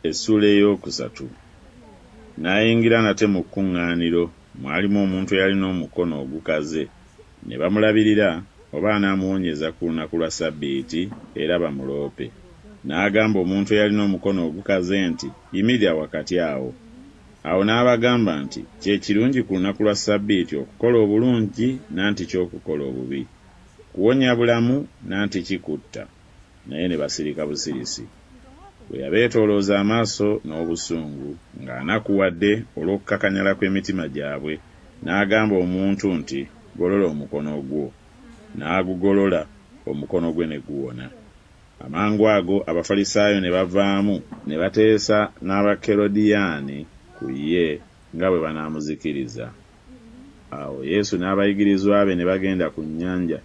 Essuula eyookusatu. N'ayingira nate mu kkuŋŋaaniro, mwalimu omuntu eyalina omukono ogukaze. Ne bamulabirira oba anaamuwonyeza ku lunaku lwa ssabbiiti, era bamuloope. N'agamba omuntu eyalina omukono ogukaze nti Yimirira wakati awo. Awo n'abagamba nti Kye kirungi ku lunaku lwa ssabbiiti okukola obulungi nantiki okukola obubi? Kuwonya bulamu nantiki kutta? Naye ne basirika busirisi. Bwe yabeetoolooza amaaso n'obusungu, ng'anakuwadde olw'okukakanyala kw'emitima gyabwe, n'agamba omuntu nti Golola omukono gwo. N'agugolola, omukono gwe ne guwona. Amangu ago Abafalisaayo ne bavaamu, ne bateesa n'Abakerodiyaani ku ye nga bwe banaamuzikiriza. Awo Yesu n'abayigirizwa be ne bagenda ku nnyanja,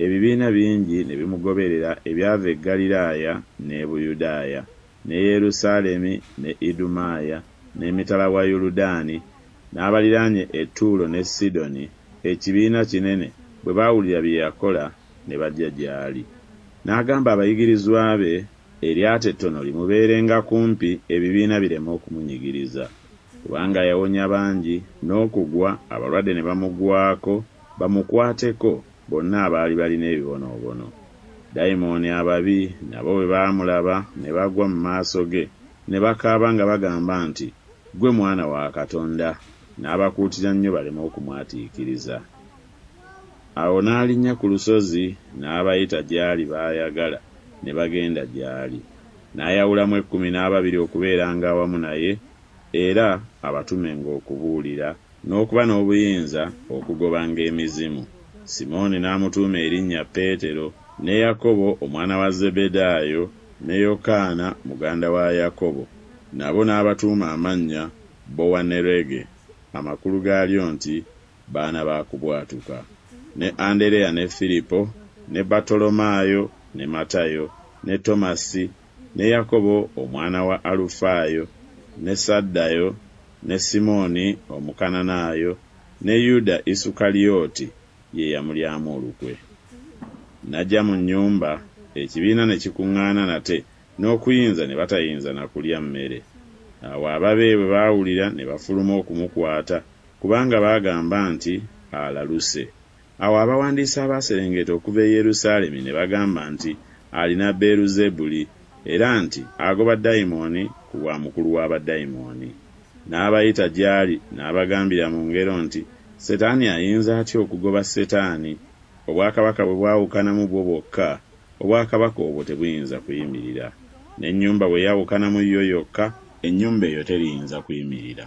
ebibiina bingi ne bimugoberera ebyava e Ggaliraaya n'e Buyudaaya, ne Yerusaalemi ne Idumaaya n'emitala wa Yoludaani, n'abaliraanye e Ttuulo ne Sidoni, ekibiina kinene bwe baawulira bye yakola, ne bajja gy'ali. N'agamba abayigirizwa be eryato ettono limubeerenga kumpi, ebibiina bireme okumunyigiriza. Kubanga yawonya bangi, n'okugwa, abalwadde ne bamugwako bamukwateko, bonna abaali balina ebibonoobono. Dayimooni ababi nabo bwe baamulaba ne bagwa mu maaso ge ne bakaaba nga bagamba nti Ggwe Mwana wa Katonda. N'abakuutira nnyo baleme okumwatiikiriza. Awo n'alinnya ku lusozi n'abayita gy'ali b'ayagala, ne bagenda gy'ali. N'ayawulamu ekkumi n'ababiri okubeeranga awamu naye, era abatumenga okubuulira, n'okuba n'obuyinza okugobanga emizimu, Simooni n'amutuuma erinnya Peetero, ne Yakobo omwana wa Zebbedaayo, ne Yokaana muganda wa Yakobo, nabo n'abatuuma amannya Bowanerege, amakulu gaalyo nti Baana ba kubwatuka, ne Andereya ne Firipo, ne Battolomaayo, ne Matayo, ne Tomasi, ne Yakobo omwana wa Alufaayo, ne Saddayo, ne Simooni Omukananaayo, ne Yuda Isukalyoti, ye yamulyamu olukwe. N'ajja mu nnyumba, ekibiina ne kikuŋŋaana nate, n'okuyinza ne batayinza na kulya mmere. Awo ababe bwe baawulira ne bafuluma okumukwata, kubanga baagamba nti Alaluse. Awo abawandiisi abaaserengeta okuva e Yerusaalemi ne bagamba nti Alina Beeruzebuli, era nti Agoba dayimooni ku bwa mukulu wa badayimooni. N'abayita gy'ali n'abagambira mu ngero nti Setaani ayinza atya okugoba Setaani? Obwakabaka bwe bwawukanamu bwo bwokka, obwakabaka obwo tebuyinza kuyimirira. N'ennyumba bw'eyawukanamu yo yokka, ennyumba eyo teriyinza kuyimirira.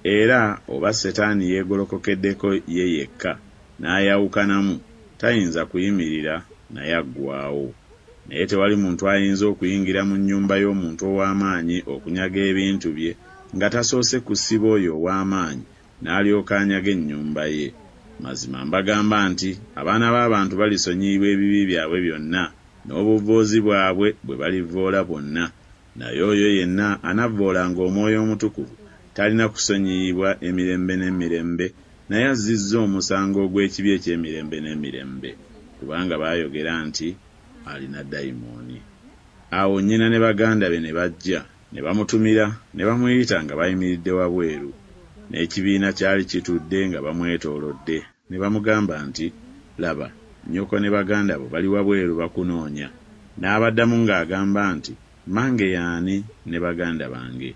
Era oba Setaani yeegolokokeddeko ye yekka, n'ayawukanamu, tayinza kuyimirira, naye aggwaawo. Naye tewali muntu ayinza okuyingira mu nnyumba y'omuntu ow'amaanyi okunyaga ebintu bye, nga tasoose kusiba oyo ow'amaanyi, n'alyoka anyaga ennyumba ye. Mazima mbagamba nti Abaana b'abantu balisonyiyibwa ebibi byabwe byonna, n'obuvvoozi bwabwe bwe balivvoola bwonna, naye oyo yenna anavvoolanga Omwoyo Omutukuvu talina kusonyiyibwa emirembe n'emirembe, naye azzizza omusango ogw'ekibi eky'emirembe n'emirembe. Kubanga baayogera nti Alina dayimooni. Awo nnyina ne baganda be ne bajja, ne bamutumira ne bamuyita nga bayimiridde wabweru. N'ekibiina kyali kitudde nga bamwetoolodde, ne bamugamba nti Laba, nnyoko ne baganda bo bali wabweru bakunoonya. N'abaddamu ng'agamba nti Mmange y'ani, ne baganda bange?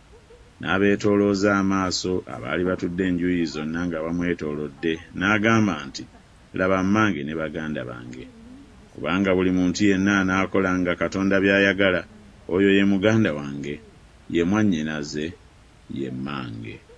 N'abeetoolooza amaaso abaali batudde enjuuyi zonna nga bamwetoolodde, n'agamba nti Laba mmange ne baganda bange! Kubanga buli muntu yenna anaakolanga Katonda by'ayagala, oyo ye muganda wange, ye mwannyinaze, ye mmange.